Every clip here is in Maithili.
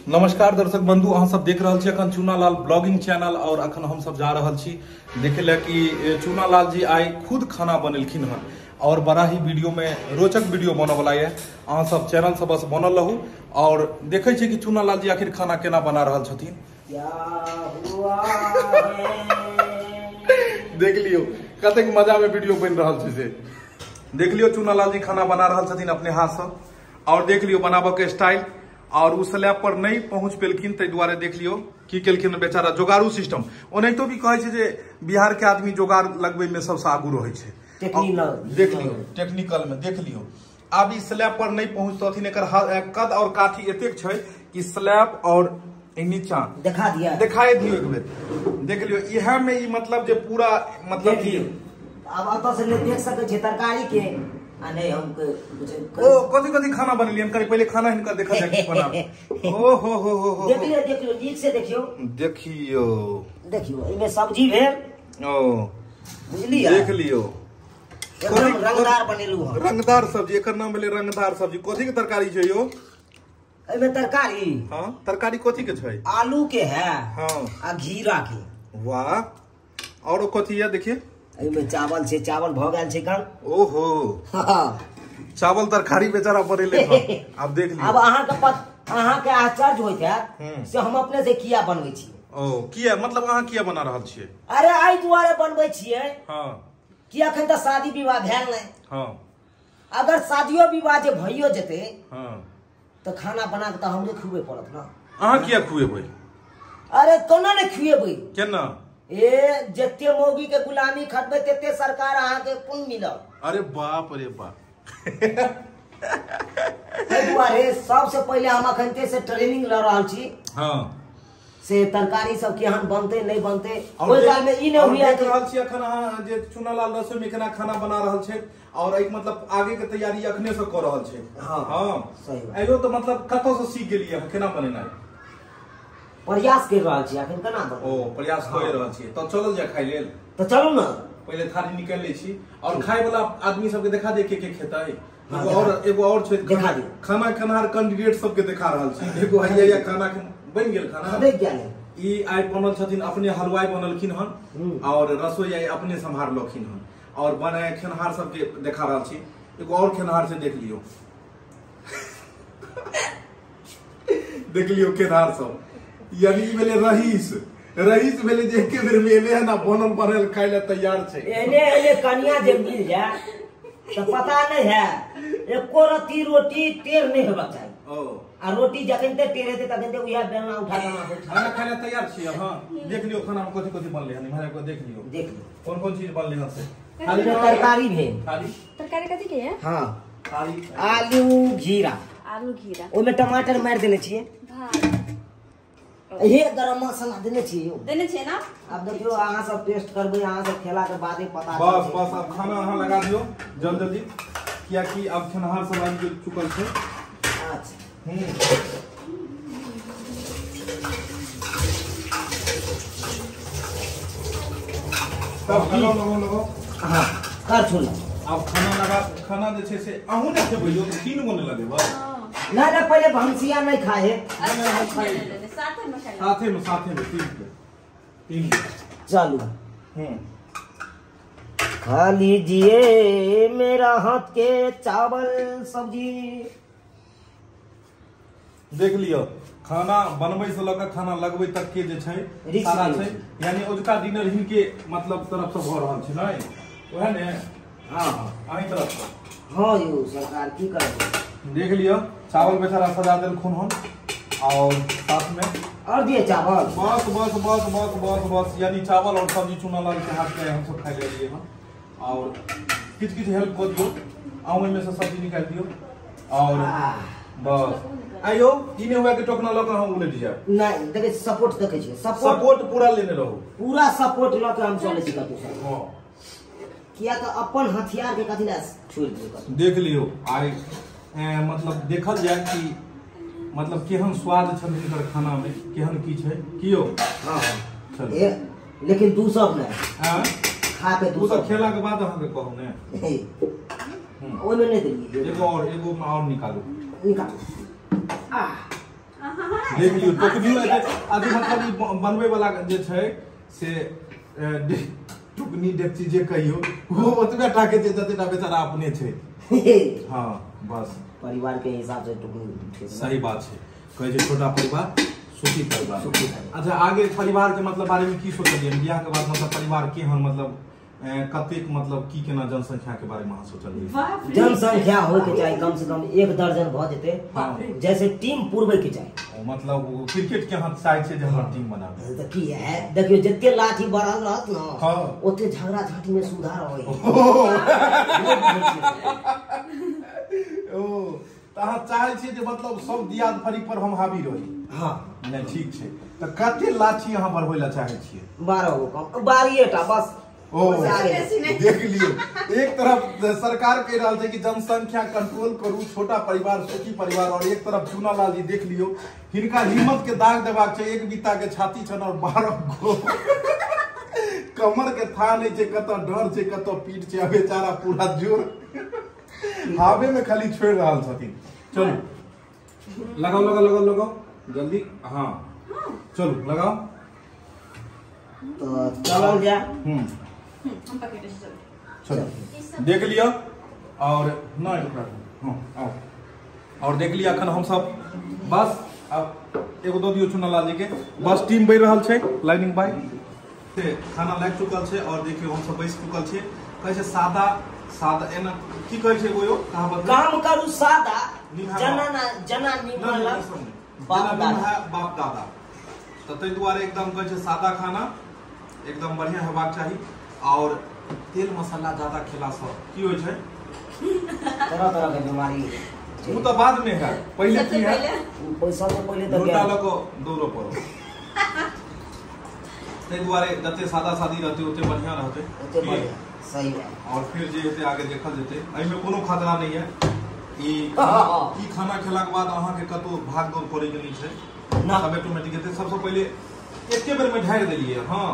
नमस्कार दर्शक बंधु, अहाँ सब देख रहल छी अखन चुनालाल ब्लॉगिंग चैनल और अखन हम सब जा रहल छी देखे ला कि चुनालाल जी आइ खुद खाना बनेलखिन हन और बड़ा ही वीडियो में रोचक वीडियो बनऽ वाला है। अहाँ सब चैनल से बस बनल रहू और देखै छी कि चुनालाल जी आखिर खाना केना बना रहल छथिन। क्या हुआ देख लियो कतेक मजा में वीडियो बन रहल छै से। देख लियो चुनालाल जी खाना बना रहल छथिन अपने हाथ से और देख लियो बनाबऽ के स्टाइल। और उस स्लैब पर नहीं पहुंच पेलखिन ताहि दुआरे देख लियो की केलखिन बेचारा जोगारू सिस्टम। ओनाहितो भी कहै छै जे बिहार के आदमी जोगार लगबै में सबसे आगू रहै छै। देख लियो टेक्निकल में देख लियो। आब ई स्लैब पर नहीं पहुंचतथिन, एकर कद और काठी एतेक छै कि स्लैब और नीचा देखा दिया, देखाए दियो एक बेर। देख लियो इहा में ई मतलब जे पूरा मतलब कि आब अतऽ से देख सकै छै तरकारी के। आ नहीं हम ओ कथी कथी खाना बनेलियै हम पहिले खाना हिनकर देखा जाय की बना। ओ हो हो हो हो देख लियो, देख लियो नीक से देखियो, देखियो देखियो एमे सब्जी भेल। ओ बुझलियै, देख लियो एकदम रंगदार बनेलु हम, रंगदार सब्जी, एकर नाम भेलै रंगदार सब्जी। कथी के तरकारी छै यो? एमे तरकारी, हां तरकारी कथी के छै? आलू के है, हां, आ घीरा के। वाह, और कथी है देखिए? एमे चावल छै, चावल भ गेल छै कन। ओहो चावल तरकारी बेचारा बनेले। आब देख लियो। अब अहाँ के आश्चर्य होइत है से हम अपने से किया बनबै छी। ओ किया मतलब अहाँ किया बना रहल छियै? अरे एहि दुआरे बनबै छियै हां कि अखन त शादी विवाह भेल नहि। हां, अगर शादियो विवाह जे भइयो जेतै हां त खाना बना के त हमरे खुएबे पड़त ना। अहाँ किया खुएबै? अरे कोना ने खुएबै? केना? ए जते मौगी के गुलामी खटबै तेते सरकार अहाँ के पुण्य मिलत। अरे बाप रे बाप। एहि दुआरे सबसे पहिले हम अखन से ट्रेनिंग ल रहल छी। हां, से तरकारी सब केहन बनते नहीं बनते ओहि काल में ई नहि हुआ। देख रहल छी अखन अहाँ जे चुनालाल रसोई में केना खाना बना रहल छै और एक मतलब आगे के तैयारी अखने से क रहल छै। हां हां सही बात। एगो तो मतलब कतौ से सीख गेलियै अहाँ केना बनेनाइ? प्रयास कर रहल छी अखन केना बनबै। ओ प्रयास कर रहल छी त चलल जाय खाइ लेल। त चलू ना, पहिले थाली निकाल लै छी और खाय वाला आदमी सबके देखा दे के के खेतै। एगो और, एगो और छै देखा दियो। खाना खेनहार कैंडिडेट सबके देखा रहल छी। एगो हैया या खाना बनि गेल, खाना बनि गेल। ई आइ बनल छथिन अपने हलवाई बनलखिन हन और रसोई आइ अपने सम्हारलखिन हन और बनाए खेनहार सबके देखा रहल छी। एगो और खेनहार से देख लियो, देख लियो खेनहार सब। यानी ई भेलै रईस, रईस भेलै जे एके बेर में एलै हन आ बनल बनल खाय ला तैयार छै। एने एने कनिया जे मिल जाय त पता नहीं है एको रत्ती रोटी टेढ़ नहीं हेबाक चाही। ओ आ रोटी जखन ते टेढ़ हेतै तखन ते उएह बेलना उठा के आबै छै। खाना खाय ला तैयार छी अहाँ? देख लियो खाना में कथी कथी बनलै हन, इम्हर देख लियो, देख लियो कोन कोन चीज बनलै हन से। खाली तरकारी भेल, खाली तरकारी कथी के है? हां खाली आलू घीरा, आलू घीरा, ओमे टमाटर मारि देने छियै, भात हे गरम मसाला देने छियै, देने छियै ना। आब देखियो अहाँ सब टेस्ट करबै, अहाँ सब खेला के बादे पता। बस बस अब खाना अहाँ लगा दियो जल्दी जल्दी, कियाकि अब खेनहार सब आबि चुकल छै। अच्छा तब लगाओ लगाओ लगाओ। हां कर छोड़। अब खाना लगा, खाना जे छै से अहूँ ने खेबै यो, तीन गो ने लगेबै। ना ना पहिले भंसिया नहीं खाए। साथे में खाए, साथे में, साथे में तीन गो, तीन गो। चलू खा लीजिए मेरा हाथ के चावल सब्जी। देख लियो खाना बनबै से लऽ के खाना लगबै तक के जे छै सारा छै, यानी ओजुका डिनर हिनके मतलब तरफ से भऽ रहल छै नै ओहे ने? हां अहीं तरफ से। हां यो सरकार की करबै। देख लियो चावल बेचारा सजा देलखुन हन और साथ में और दिए चावल। बस बस बस बस बस बस, यानी चावल और सब्जी चुनालाल के हाथ के हम सब खाइ लेलियै हन। और किछु किछु हेल्प कऽ दियौ, अहूँ ओहिमे से सब्जी निकालि दियौ और बस। आइयो ई नहि हुए कि टोकना लऽ कऽ हम उलटि जायब। नहीं देखै सपोर्ट, देखै छियै सपोर्ट पूरा लेने रहू, पूरा सपोर्ट लऽ के हम चलै छी कतौ से। हां किया तऽ अपन हथियार के कथी ला छोड़ि दियौ। देख लियो आइ मतलब देखल जाय कि मतलब केहन स्वाद छल हिनकर खाना में, केहन की छै कियो। हां चलू। ए लेकिन दू सब ने हां खा के दू सब खेला के बाद अहाँ के कहू ने। ओहिमे नहि देलियै। एगो और, एगो और निकालू, निकालू। देख लियौ टोकनियो अथी मतलब ई बनबै वाला जे छै से टुकनी डेकची जे कहियो वो ओतबे टा के छै जतेटा बेचारा अपने छै। हाँ बस परिवार के हिसाब से टुकनी। सही बात छै, कहै छै छोटा परिवार सुखी परिवार। अच्छा आगे परिवार के मतलब बारे में की सोचलियै बियाह के बाद, मतलब परिवार केहन, मतलब कतेक, मतलब की केना जनसंख्या के बारे में अहाँ सोचलियै? जनसंख्या होय के चाही कम से कम 1 दर्जन भ जेतै। जैसे टीम पुरबै के चाही, मतलब क्रिकेट के अहाँ चाहै छियै जे हमर टीम बनाबी। तऽ की है देखियौ जते लाठी बढ़ल रहत न ओते झगड़ा झांटी में सुधार होय। ओ तऽ अहाँ चाहै छियै जे मतलब सब दियाद फरीक पर हम हावी रही। हाँ नहीं ठीक छै। तऽ कते लाठी अहाँ बढ़बै लए चाहै छियै? 12 गो कम 12 टा बस। ओ देख लियौ, एक तरफ सरकार कहि रहल छै कि जनसंख्या कंट्रोल करू, छोटा परिवार सुखी परिवार, और एक तरफ चूनालाल जी देख लियौ हिनका हिम्मत के दाग देबाक छै। 1 बीता के छाती छन और 12 गो कमर के था नहीं छै, कतऽ डर छै कतऽ पीठ छै, बेचारा पूरा जोर हावे में खाली छोड़ रहल छथिन। चलू लगाओ लगाओ लगाओ लगाओ जल्दी। हाँ चलू लगाओ तो चलल जा। हम पकड़े चलो देख लिया और नहीं हाँ आओ और देख लिया। अखन हम सब बस अब एगो दऽ दियौ चुनालाल जी के, बस टीम बढ़ि रहल छै लाइनिंग बाय से खाना लागि चुकल छै। और देखियौ हम सब बैस चुकल छियै। कहै छै सादा सादा एना की कहै छै एगो यौ कहावत, काम करू सादा जना जना निमल बाप दादा, बाप दादा। तऽ ताहि दुआरे एकदम कहै छै सादा खाना एकदम बढ़िया हेबाक चाही। और तेल मसाला ज्यादा खेला से की होइ छै, तरह तरह के बीमारी। ओ तऽ बाद में है, पहिले की है पैसा से पहिले तऽ लोटा लऽ कऽ दौड़ऽ पड़त। ताहि दुआरे जते सादा सादी रहतै ओते बढ़िया रहतै, ओते बढ़िया सही बात। और फिर जे हेतै आगे देखल जेतै, एहिमे कोनो खतरा नहि है। ई खाना खेलाके बाद अहाँके कतौ भाग दौड़ करै के नहि छै, सब ऑटोमेटिक हेतै। सबसँ पहिले एके बेर में ढारि देलियै। हाँ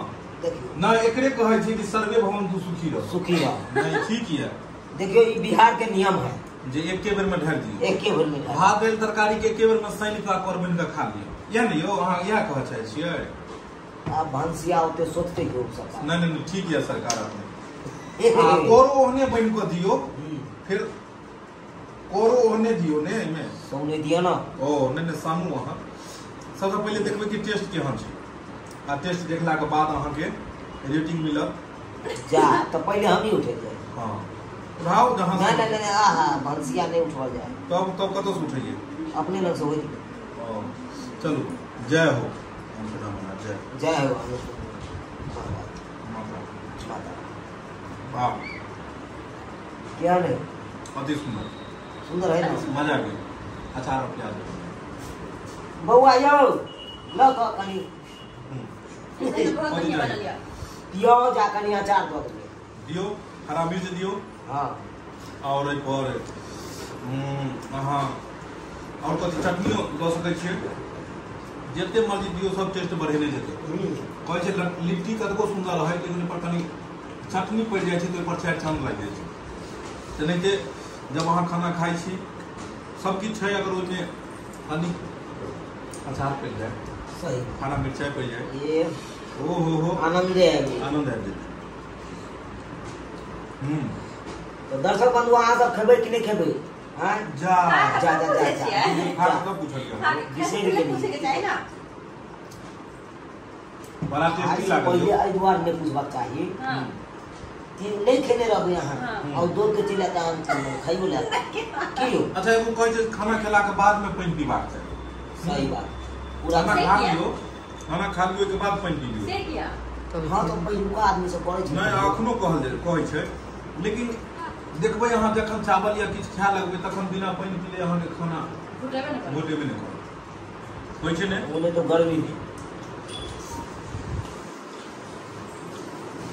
ना एकरे कहै छै कि सर्वे भवन्तु सुखी रहो, सुखी रहो। नहीं ठीक है, देखियो ई बिहार के नियम है जे एके बेर में ढारि दियौ, एके बेर में भात दालि तरकारी के एके बेर में सानि कऽ कर बनि कऽ खा लियौ। इएह ने यौ अहाँ इएह कहऽ चाहै छियै? आब भनसिया ओते सोचतै कि सरकार। नहीं नहीं ठीक है सरकार अपने कोरो ओहने बनि कऽ दियौ, फिर कोरो ओहने दियौ ने एहिमे सौने दियौ ना। ओ नहीं नहीं सानू अहाँ सबसँ पहिले देखबै कि टेस्ट केहन छै, आ टेस्ट देखला के बाद अहाँके रेटिंग मिलत। जा तऽ पहिले हम ही उठेबै। हाँ उठाओ जहाँ नहीं नहीं नहीं आहा भनसिया नहीं उठवल जाए। तब तब कतऽ से उठैयै? अपने लग से होइत। चलू जय हो जय जय हो माता वाह क्या नहीं अति सुंदर सुंदर है ना, मजा आ गेल। अचार और प्याज बौआ यौ ल कऽ कनी दियौ जा कनी अचार दऽ देबै दियौ, हरा मिर्च दियौ। हाँ और एहिपर अहाँ और कथी चटनियो दऽ सकै छियै, जते मर्जी दियौ सब टेस्ट बढ़ेने जेतै। कहै छै लिट्टी कतबो सुन्दर रहै लेकिन ओहिपर कनी चटनी पड़ि जाइ छै तऽ ओहिपर 4 चाँद लागि जाइ छै। तेनाहिते जब अहाँ खाना खाइ छी सब किछु छै, अगर ओहिमे कनी अचार पड़ि जाय, सही हरा मिरचाइ पड़ि जाय, ओ हो हो आनंदे आबि आनंद आबि जेतै। तो दर्शक बंधु अहाँ सब खेबै कि नहि खेबै? हाँ जा जा जा जा खा बिसरि गेलियै। बड़ा टेस्टी लागल। पहिले एहि दुआरे नहि पूछबाक चाही कि नहि खेने रहबै अहाँ और दौड़ के चलि आयत अहाँ खाइयो लेब की यौ। अच्छा एगो कहै छै खाना खेलाके बाद में पानि पीबाक चाही। सही बात, पूरा खाना खा लियौ, खाना खा लियौ के बाद पानि पी लियौ। से किया? हाँ तो पहिलुका आदमी सब करै छै। नहि अखनो कहल जाइ कहै छै, लेकिन देखबै अहाँ जखन चावल या किछु खाय लगबै तखन बिना पानि पीले अहाँके खाना घोटेबे नहि करत, होइ छै ने? ओने तो गर्मी भी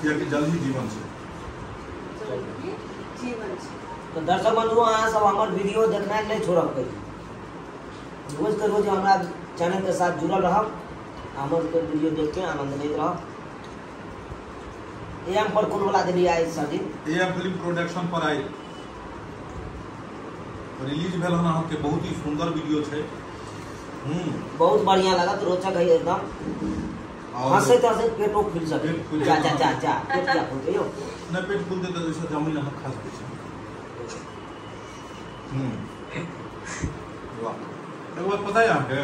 कियाकि जल्दी जीवन छै, जीवन छै। तो दर्शक बंधु अहाँ सब हमर वीडियो देखनाइ नहि छोड़ब कहियो, रोज के रोज हमरा चैनल के साथ जुड़ल रहब, हमर के वीडियो देख के आनंद लैत रहब। एम पर कोन वाला देलियै आइ sir ji? M film production पर आइ रिलीज भेल हन अहाँके बहुत ही सुंदर वीडियो छै बहुत बढ़िया लागत, रोचक है एकदम। हंसैत हंसैत पेटो फूल सके। जा जा जा जा पेट क्या फूलते यो ना, पेट फूलते तो जैसे जामुन अहाँ खा सकै छी। वाह, एक बात पता है अहाँके,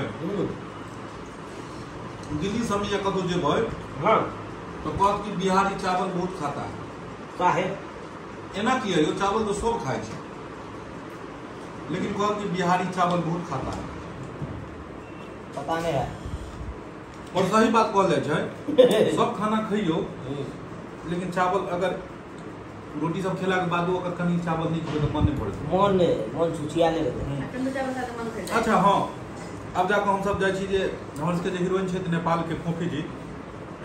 दिल्ली सब या कतौ जेबै हाँ तो कहत कि बिहारी चावल बहुत खाता है। काहे एना किया यो? चावल तो सब खाइ छै, लेकिन कहत कि बिहारी चावल बहुत खाता है। पता नहीं है, और सही बात कहल जाइ छै, सब खाना खइयो लेकिन चावल अगर रोटी सब खेला के बादो अगर कनी चावल नहीं खेबै तो मन नहीं भरत, मन नहीं, मन छुछिया नहीं रहते। अच्छा हाँ, अब जाकर हम सब जाइ छी जे हमर सबके जे हीरोइन छथि नेपाल के फोफी जी,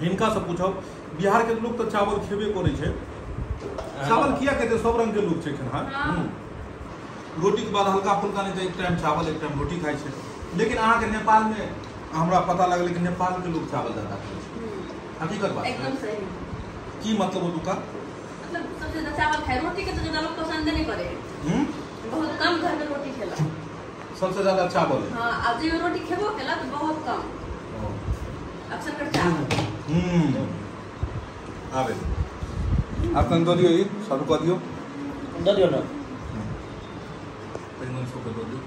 हिनका से पूछब बिहार के लोग तो चावल खेबे करै छै, चावल किया खेतै? सब रंग के लोग छै खेनहार। रोटी के बाद हल्का फुल्का नहीं तो एक टाइम चावल एक टाइम रोटी खाइ छै, लेकिन अहाँके नेपाल में हमरा पता लगलै कि नेपाल के लोग चावल ज्यादा खाइ छै। हकीकत बात एकदम सही। की मतलब ओतुका? मतलब सबसे ज्यादा चावल खाए, रोटी के तो ज्यादा लोग पसंद नहीं करे। बहुत कम घर में रोटी खेला, सबसे ज्यादा चावल है। हां, अब जे रोटी खेबो केला तो बहुत कम, अक्सर कर चावल। आबे आप कन दऽ दियौ, ई सब कऽ दियौ, दऽ दियौ ना, पहिने सब दऽ दियौ।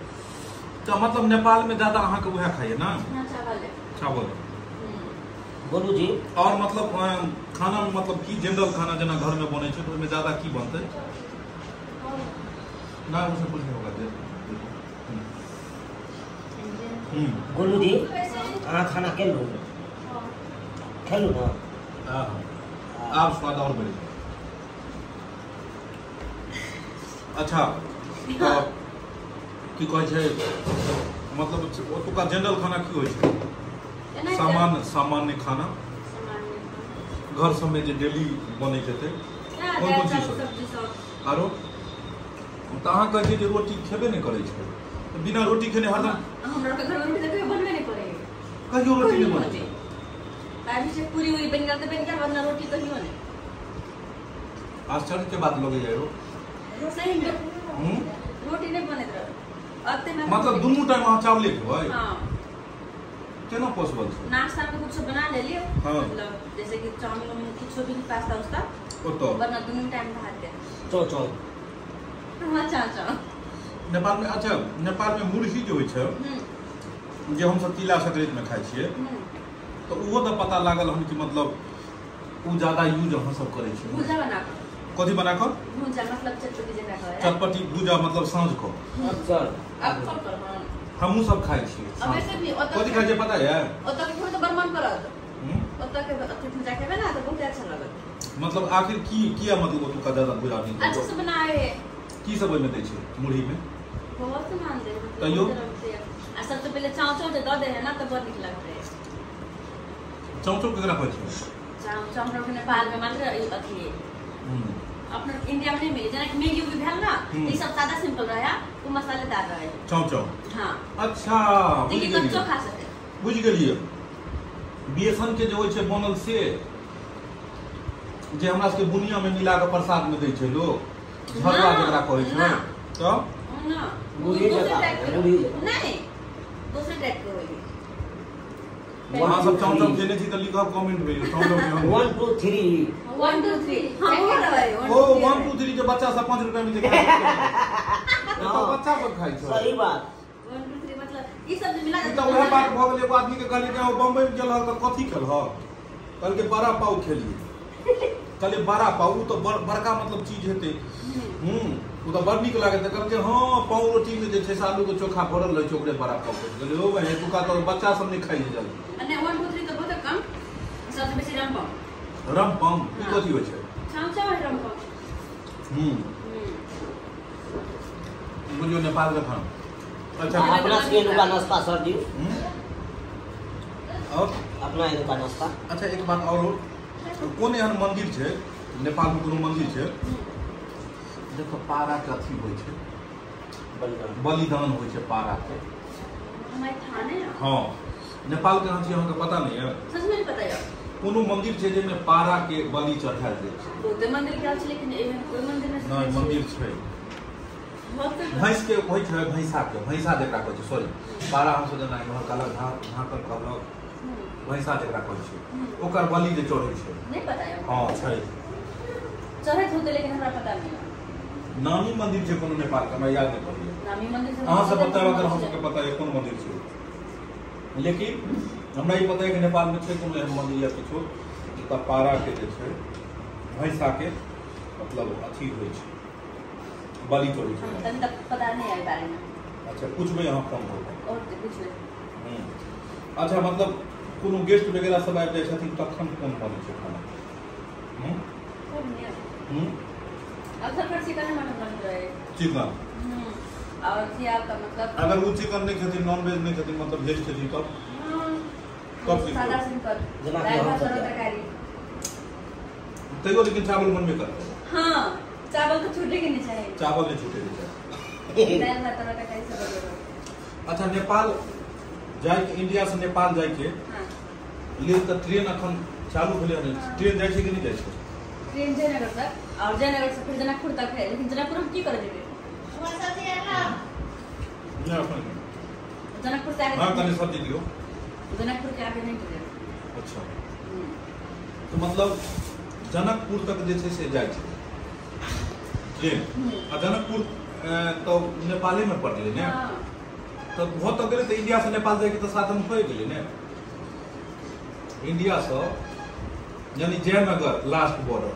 तो मतलब नेपाल में ज्यादा अहाँ के वएह खाइए ना? हां, चावल है, चावल है। बोलू जी। और मतलब खाना में मतलब की जनरल खाना जेना घर में बनै छै तो ओहिमे ज्यादा की बनतै? ना उसे कुछ नहीं होगा। गोलू जी अहाँ खाना खेलू? खेलू ना। हाँ, आप स्वाद और बढ़। अच्छा तो की कहै छै मतलब ओतुका जनरल खाना की होइ छै? सामान्य सामान्य खाना घर सब में जे डेली बनै छै कोन कोन चीज सब? आरो तऽ अहाँ कहै छियै जे रोटी खेबे नहि करै छै, बिना रोटी खेने हरदम? हमरा के घर में रोटी तऽ कहियो बनबे नहि करे, कहियो रोटी नहि बनै छै। अभी से पूरी उरी बन गेल तऽ बन गेल, वरना रोटी कहियो नहि। आश्चर्य के बात लगे जाय सही में। रोटी नहीं बनैत रहे मतलब दुनू टाइम अहाँ चावले खेबै? हां। केना पॉसिबल छै? नाश्ता में कुछ बना ले लियो। हाँ। मतलब जैसे कि चाउमीन उमीन कुछ भी, पास्ता उस्ता, वरना दुनू टाइम भात के चाव चाव। हां, चाव चाव। नेपाल में अच्छा, नेपाल में मुरही जे होइ छै जे हम सब तिला संक्रांति में खाइ छियै, तो उहो तऽ पता लागल हन कि मतलब उ ज्यादा यूज अहाँ सब करै छियै। भुजा बना कऽ? कथी बना कऽ? भुजा मतलब चटपटी जेकरा कहै। चटपटी भुजा मतलब साँझ कऽ। अच्छा, अब कर हमहूँ सब खाइ छियै। वैसे भी कथी खाइ छियै पता है? ओतऽ के खेबै तऽ बड़ मन करत, ओतऽ के अथी भुजा खेबै ना तऽ बहुत अच्छा लागत। मतलब आखिर की किया मतलब ओतुका ज्यादा भुजा नहीं? अच्छा से बनाए है। की सब ओहिमे दै छै मुरही में? बहुत सामान दे तैयो। आ सबसे पहले चाव चाव जे दऽ दे है ना तऽ बड़ नीक लगतै। चाव चाव केकरा कहै छै? चाव चाव हमरा के नेपाल में मात्र अथी अपना इंडिया में नहीं मिले, जेना कि मैगी उगी भेल ना, ई सब सादा सिंपल रहे, वो मसालेदार रहे। चाव चाव। हां। अच्छा, देखिए कच्चो खा सके। बुझ गेलियै। बेसन के जे होइ छै बनल से जे हमरा सबके बुनिया में मिला के प्रसाद में दै छै लोग, झरुआ जेकरा कहै छै। तो ना मुरही जकाँ, मुरही नहीं, दोसर टाइप के होई। वहाँ सब चाव चाव खेने छी तऽ लिखब कमेंट में चाव चाव के। 1 2 3 1 2 3। हां, वो रहे। ओ 1 2 3 के बच्चा सब 5 रुपया में जे खाइ छै, तो बच्चा सब खाइ छै। सही बात। 1 2 3 मतलब ई सब जे मिला तऽ वएह बात भऽ गेलै। एगो आदमी के कहलियै कि बम्बई में गेल हल तऽ कथी खेलह? कहलकै बड़ा पाव खेलियै। कहलियै बड़ा पाव ओ तऽ बड़का मतलब चीज हेतै, ओ तऽ बड़ नीक लागत। कहलकै हँ, पाव रोटी में जे छै से आलू के चोखा भरल रहै छै, ओकरे बड़ा पाव कहै छै। कहलियै ओ भाई एतुका तऽ बच्चा सब नहि खाइ छै जल्दी। नहि, 1 2 3 तऽ बहुत कम, सबसे बेसी रमपम। रमपम की कथी होइ छै? चाव चाव है रमपम। बुझियौ नेपाल के खाना। अच्छा, अपना सबके एनुका नाश्ता सर जी, और अपना एनुका नाश्ता। अच्छा, एक बात और, कोन एहन मंदिर छै नेपाल में, कोनो मंदिर छै जतऽ पारा के अथी होइ छै, बलिदान होइ छै पारा के? हमारे थाने। हाँ, नेपाल के अहाँ छी, अहाँके पता नहीं है? सच में नहीं पता यार। कोनो मंदिर छै जाहिमे पारा के बलि चढ़ायल जाइ छै? बहुते मंदिर गेल छै, लेकिन एहन कोई मंदिर नहीं। नहि, मंदिर छै। भैंस के होइ छै, भैंसा के, भैंसा जकरा कहै छै, सॉरी पारा हमसब जेना इम्हर कहलक झाँकर कहलक, भैंसा जकरा कहै छै ओकर बलि जे चढ़ै छै। नहीं पता है। हाँ छै, चढ़ैत होतै लेकिन हमरा पता नहीं। नामी मंदिर छै कोनो नेपाल के, हमरा याद नहीं पड़ैया। नामी मंदिर अहाँ सब बतायब अगर हम सबके पता है कोन मंदिर छै, लेकिन हमरा ई पता है कि नेपाल में छै कोनो एहन मंदिर या किछो जतऽ पारा के जे छै भैंसा के मतलब अथी होइ छै, बलि चढ़ै छै। तनी तक पता नहीं है बारे में। अच्छा पूछबै अहाँ फोन कऽ और पूछबै। अच्छा मतलब कोनो गेस्ट वगैरह सब आबि जाइ छथिन तखन कोन बनै छै खाना? अक्सर पर चिकन मटन बनैत रहे। चिकन और सियाल का मतलब अगर वो चिकन नहीं खेथिन, नॉन वेज नहीं खेथिन, मतलब वेज खेथिन तब तब सादा सिंपल दाल भात तरकारी तैयो, लेकिन चावल बनबे करतै। हां चावल तो छूटे के नहीं चाहिए, चावल नहीं छूटे के चाहिए, दाल भात तरकारी सब बनबे। अच्छा नेपाल जाय के, इंडिया से नेपाल जाय के लेल तऽ ट्रेन अखन चालू भेलै हन, ट्रेन जाइ छै कि नहि जाइ छै? ट्रेन जयनगर तक और जयनगर से फिर जनकपुर तक है, लेकिन जनकपुर हम की करे जेबै? जनकपुर से आगे हां कनी सब्जी दियो, जनकपुर के आगे नहीं ट्रेन। अच्छा तो मतलब जनकपुर तक जे छै से जाइ छै ट्रेन, आ जनकपुर तो नेपाले में पड़लै ने, तो भऽ तऽ गेलै, तऽ इंडिया से नेपाल जायके तऽ साधन होइ गेलै ने। इंडिया से यानी जयनगर लास्ट बॉर्डर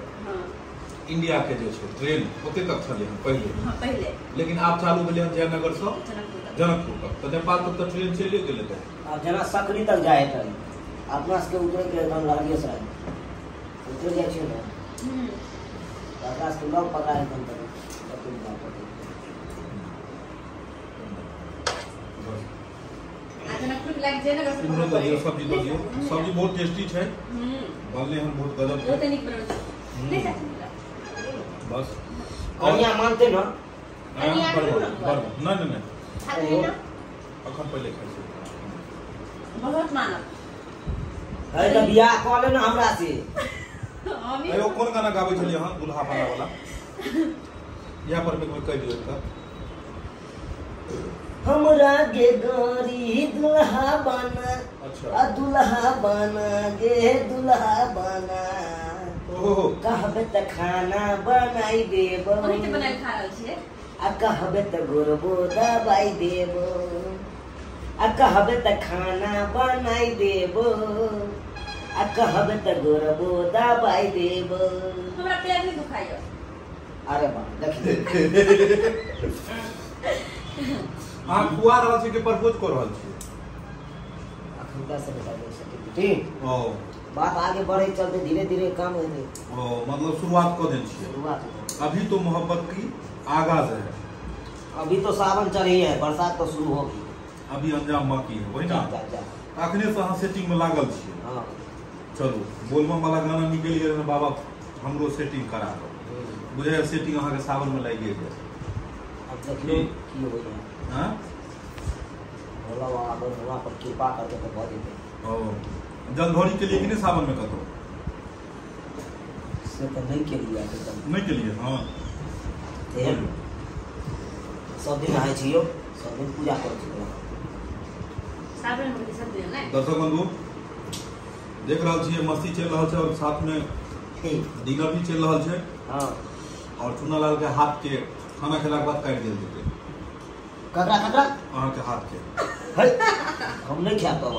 इंडिया के जे छै ट्रेन ओते तक छलै हन पहिले। हाँ, पहिले, लेकिन आब चालू भेलै हन जयनगर से जनकपुर तक, तऽ नेपाल तक तऽ ट्रेन चलि गेलै। तऽ आब जेना सकरी तक जाइ है ट्रेन, अपना सबके उतरे के एकदम लहरियेसराय उतरे जाइ छै ने, तऽ अपना सबके लग पकड़ा एकदम तक। सब्जी दऽ दियौ, सब्जी बहुत टेस्टी छै, बनलै हन बहुत गजब, बहुत नीक बनल छै। बस कनिया मानते ना? नहीं नहीं नहीं अखन पहिले खाइ छी, बहुत मानब। अरे तऽ बियाह कऽ ले ना हमरा से। अयो कोन गाना गाबै छलियै अहाँ दुल्हा बना वाला, यहाँ पर भी कहि दियौ तऽ। हमरा गे गोरी दुल्हा बना, अच्छा दुल्हा बना गे दुल्हा बना, ओहो कहबे त खाना बनाई देबो, ओही के बनायल खा रहल छियै, आ कहबे त गोरबो दबाई देबो, आ कहबे त खाना बनाई देबो, आ कहबे त गोरबो दबाई देबो। हमरा पैर नहीं दुखाइयो। अरे वाह देखिए अहाँ खुआ रहल छी कि प्रपोज कऽ रहल छी? अखन से बता दे सकै ओ बात आगे बढ़े चलते धीरे धीरे काम होते। ओ मतलब शुरुआत कऽ देने छियै? शुरुआत अभी तो मोहब्बत की आगाज है, अभी तो सावन चढ़ी है, बरसात तो शुरू होगी, अभी अंजाम बाकी है, वही ना? अखने से अहाँ सेटिंग में लागल छियै। हाँ चलू बोलबम वाला गाना निकलि गेल हन, बाबा हमरो सेटिंग करा दो, बुझाइए सेटिंग अहाँके सावन में लागि गेल। अब देखियौ की होइए। हाँ भोला बाबा अगर हमरा पर कृपा करके तो भऽ जेतै। ओ जलधोरी के लिए कि नहीं सावन में कतौ? से तऽ नहीं केलियै एकदम, नहीं केलियै। हाँ सब दिन नहाय छी यौ, सब दिन पूजा करै छी सावन में सब दिन। नहीं दर्शक बंधु देख रहल छियै मस्ती चलि रहल छै और साथ में डिनर भी चलि रहल छै। हाँ और चुनालाल के हाथ के खाना खेला के बाद काटि देल जेतै। ककरा ककरा? अहाँ के हाथ के। है हम नहीं खायब तब।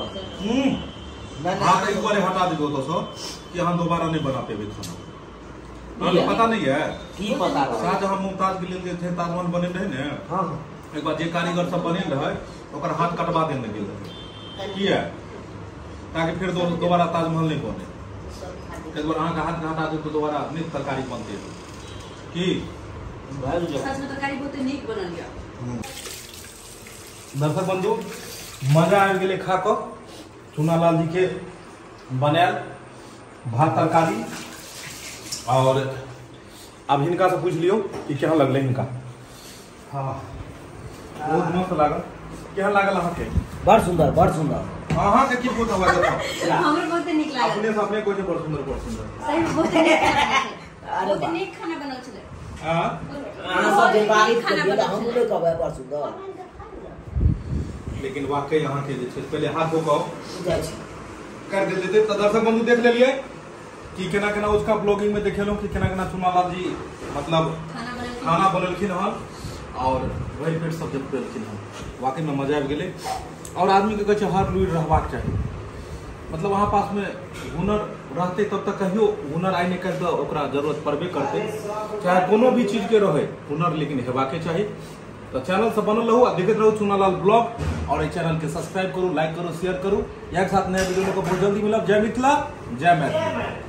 हाथ एक बार हटा देबै ओतऽ सँ कि अहाँ दोबारा नहीं बना पेबै खाना। अहाँके पता नहीं है? की पता? शाहजहाँ मुमताज के लेल जे छै ताजमहल बनेल रहै ने, हाँ एक बार जे कारीगर सब बनेल रहै ओकर हाथ कटवा देने गेल रहै। किया? ताकि फिर दोबारा ताजमहल नहीं बने। एक बार अहाँके हाथ के हटा देब तऽ दोबारा नहीं तरकारी बनतै। की सच में तरकारी बहुत नीक बनल यऽ। दर्शक बंधु मजा आबि गेलै खा कऽ चुनालाल जी के बनायल भात तरकारी। और आब हिनका से पूछि लियौ कि केहन लगलै हिनका। हाँ बहुत मस्त लागल। केहन लागल अहाँके? बड़ सुंदर, बड़ सुंदर। अहाँके की बहुत लागल? हमरो बहुत नीक लागल। अपने से अपने कहै छै बड़ सुंदर, बड़ सुंदर। सही में बहुत नीक, बहुत नीक खाना बनल छलै। हां अहाँ सब जे तारीफ केलियै तऽ हमहूँ नहि कहबै बड़ सुंदर। लेकिन वाकई अहाँ के जे छै पहिले हाथ धो कऽ जाइ छी कर देल जेतै। तऽ दर्शक बंधु देख लेलियै कि केना केना उसका ब्लॉगिंग में देखेलहुँ कि केना केना चुनालाल जी मतलब खाना बनेलखिन हन और भरि पेट सब जब खुएलखिन हन। वाकई में मजा आबि गेलै। और आदमी के कहै छै हर लुरि रहबाक चाही, मतलब अहाँ पास में हुनर रहतै तब तक कहियो हुनर आइ नहि काल्हि तऽ ओकरा जरूरत पड़बे करतै, चाहे कोनो भी चीज के रहै हुनर लेकिन हेबाके चाही। तऽ चैनल से बनल रहू आ देखैत रहू चुनालाल ब्लॉग और एहि चैनल के सब्सक्राइब करू, लाइक करू, शेयर करू। इएह के साथ नया वीडियो में बहुत जल्दी मिलब। जय मिथिला, जय मैथिली।